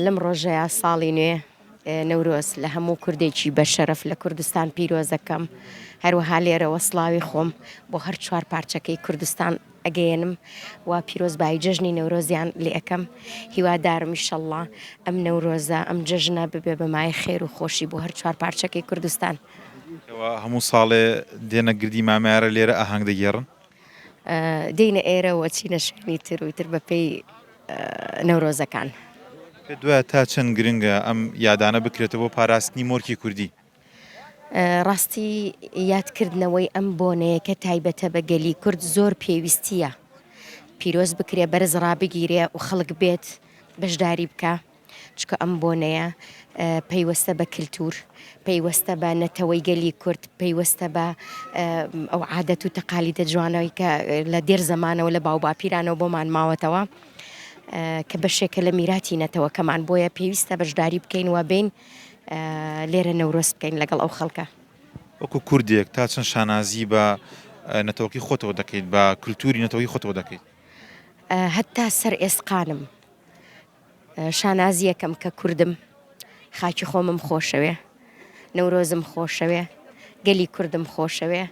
لەم ڕۆژەیا ساڵی نوێ نەورۆز لە هەموو کوردێکی بە شەرەف لە کوردستان پیرۆزەکەم هەروەها لێرەوە سڵاوی خۆم بۆ هەر چوار پارچەکەی کوردستان ئەگەیەنم و پیرۆزبایی جەژنی نەورۆزیان لێ ئەکەم هیوادارم ئیشەڵڵا ئەم نەورۆزە ئەم جەژنە ببێ بە مایەی خێر و خۆشی بۆ هەر چوار پارچەکەی کوردستان. ئێوە هەموو ساڵێ دێنە گردی مامەیارە لێرە ئاهەنگ دەگێڕن؟ دێینە ئێرە و ئەچینە شوێنی تر و ئیتر بەپێی نەورۆزەکان. پێت وایە تا چەند گرنگە ئەم یادانە بکرێتەوە بۆ پاراستنی مۆرکی کوردی؟ ڕاستی یادکردنەوەی ئەم بۆنەیە کە تایبەتە بە گەلی کورد زۆر پێویستییە پیرۆز بکرێ، بەرز ڕابگیرێ و خەڵک بێت بەشداری بکا. چونکە ئەم بۆنەیە پەیوەستە بە کلتور، پەیوەستە بە نەتەوەی گەلی کورد، پەیوەستە بە ئەو عادەت و تەقالیدە جوانەی کە لە دێر زەمانەوە لە باوباپیرانەوە بۆمان ماوەتەوە کە بەشێکە لە میراتی نەتەوەکەمان بۆیە پێویستە بەشداری بکەین و بین لێرە نەورۆز بکەین لەگەڵ ئەو خەڵکە. وەکو کوردێک تا چەند شانازی بە نەتەوەکەی خۆتەوە دەکەیت، بە کلتوری نەتەوەی خۆتەوە دەکەیت؟ هەتا سەر ئێسقانم شانازیەکەم کە کوردم، خاکی خۆمم خۆشەوێ، نەورۆزم خۆشەوێ، گەلی کوردم خۆشەوێ.